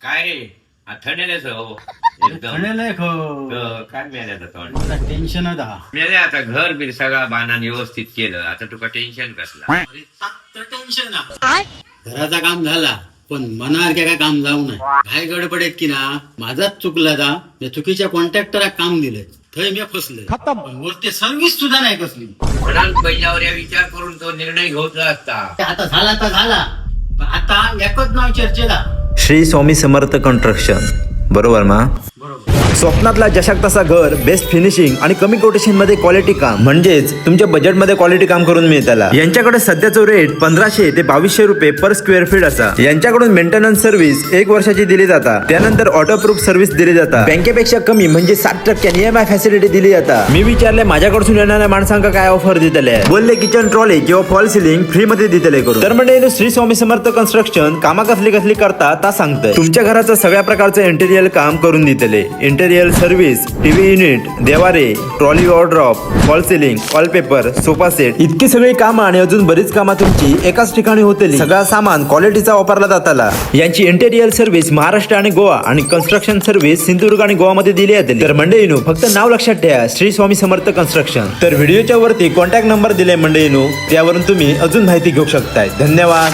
काय रे, थंडलेच हो एकदम. थंडलंय खो. काय मेल्याचं तोंड? मला टेन्शनच हा. मेले, आता घर बीर सगळा बांधून व्यवस्थित केलं, आता तुका टेन्शन कसला? टेन्शन. घराचा काम झाला, पण मनासारख्या काय काम जाऊ नये. काय गडबडीत की ना माझाच चुकला दा. मी चुकीच्या कॉन्ट्रॅक्टराक काम दिले, थंय मी फसले. पण वरती सर्व्हिस सुद्धा नाही कसली. म्हणाल पहिल्यावर या विचार करून तो निर्णय घेऊचा असता. आता झाला तर झाला, पण आता एकच नाव चर्चेला. श्री स्वामी समर्थ कन्स्ट्रक्शन, बरोबर मा? बरोबर. स्वप्नातला जशाक तसा घर, बेस्ट फिनिशिंग आणि कमी कोटेशन मध्ये क्वालिटी काम, म्हणजेच तुमच्या बजेटमध्ये क्वालिटी काम करून मिळताला. यांच्याकडे सध्याचं रेट 1500 ते 2200 रुपये पर स्क्वेअर फीट असा. यांच्याकडून मेंटेनन्स सर्व्हिस एक वर्षाची दिली जाता. त्यानंतर ऑटो प्रूफ सर्व्हिस दिली जाता. बँकेपेक्षा कमी म्हणजे 7% ईएमआय फॅसिलिटी दिली जाता. मी विचारले, माझ्याकडून येणाऱ्या माणसांका काय ऑफर दिले? बोलले, किचन ट्रॉली किंवा फॉल सिलिंग फ्री मध्ये दिले करून. तर म्हणजे श्री स्वामी समर्थ कन्स्ट्रक्शन कामा कसली कसली करता ता सांगतंय. तुमच्या घराचं सगळ्या प्रकारचं इंटेरियर काम करून दिले. इंटेरियर सर्व्हिस, टीव्ही युनिट, देवारे, trolley wardrobe, fall ceiling, wallpaper, sofa set, इतकी सगळी कामं आणि अजून बरीच कामं तुमची एकाच ठिकाणी होतील. सगळा सामान क्वालिटीचा वापरला जाताला. यांची इंटेरियर सर्व्हिस महाराष्ट्र आणि गोवा आणि कन्स्ट्रक्शन सर्व्हिस सिंधुदुर्ग आणि गोवामध्ये दिली जाते. तर मंडळीनो, फक्त नाव लक्षात ठेवा, श्री स्वामी समर्थ कन्स्ट्रक्शन. तर व्हिडिओच्या वरती कॉन्टॅक्ट नंबर दिले मंडळीनो, त्यावरून तुम्ही अजून माहिती घेऊ शकताय. धन्यवाद.